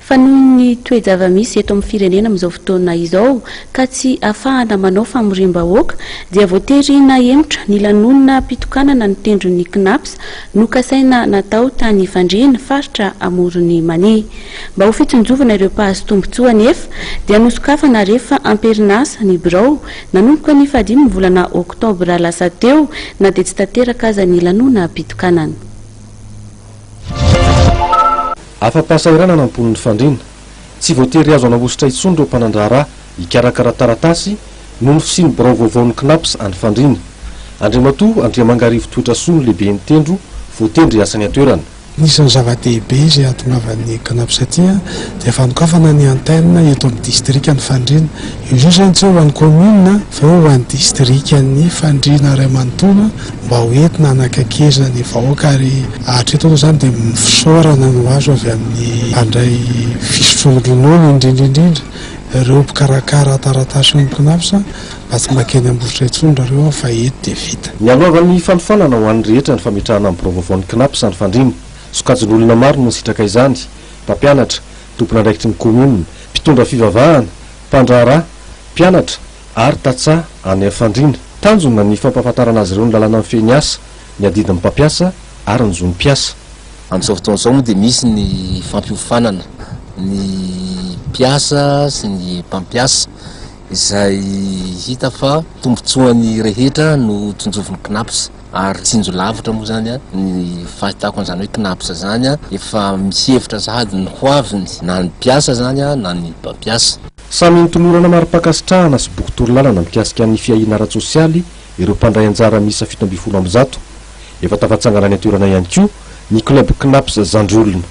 Fa noho ny toe-java-misy eto amin'ny firenena amin'izao fotoana izao ka tsy afahana manao famoriam-bahoaka dia voatery nahemotra ny lanonam-pitokanana ny tendron'ny Cnaps nokasaina natao tany Fandriana, faritra Amoron'i Mania. Mba ho fitsinjovana ireo mpahazo tombontsoa anefa dia nosokafana rehefa am-perinasa ny birao nanomboka ny fahadimy volana oktobra lasa teo na dia tsy tanteraka aza ny lanonam-pitokanana. Afa-pahasahiranana ny mponin'i Fandriana. Tsy voatery azo anahosotra intsony ireo mpanandraharaha hikarakara taratasy noho ny fisian'ny birao vaovaon'ny Cnaps any Fandriana. Andriamatoa Andriamangarivo Toetrasoa no lehiben'ny tendro voatendry hiasa any an-toerana. Anisan'ny zava-dehibe izay hahatongavan'ny Cnaps aty dia fanokafana ny antenne eto amin'ny distrikan'i Fandriana. Izy io izany tsy hoe ho an'ny commune fa hoe ho an'ny distrikan'i Fandriana iray manontolo. Mba ho entina hanakaikezana ny vahoaka ary hatreto aloha izany dia fisaorana no azo avy amin'ny mpandray fisotroana ronono indrindra indrindra ireo mpikarakara taratasy ny Cnaps mba tsy mankeny Ambositra intsony nareo fa eto dia vita. Nialohavan'ny fanofanana ho an'ny rehetra ny fametrahana ny birao vaovaon'ny Cnaps any Fandriana. Sokajin'olona maro no nisitraka izany, mpampianatra, tompon'andraikitry ny kaominina, mpitondra fivavahana, mpandraharaha, mpianatra ary tantsaha any Fandriana. Tanjona ny fampahafantarana azy ireo ny lalàna mifehy ny asa, ny adidin'ny mpampiasa ary ny zon'ny mpiasa. Amin'izao fotoana izao moa dia misy ny fampiofanana ny mpiasa sy ny mpampiasa izay hita fa tombontsoan'ny rehetra no tsinjovin'ny Cnaps ary tsinjo lavitra moa izany ny fahitako an'izany hoe Cnaps izany efa mihevitra sahady ny ho aviny na ny mpiasa izany na ny mpampiasa. Samy notolorana mari-pankasitrahana sy boky torolalana mikasika ny fiahiana ara-tsosialy ireo mpandray anjara miisa 117. Efa tafatsangana any an-toerana ihany koa ny Club Cnaps Zandriolona.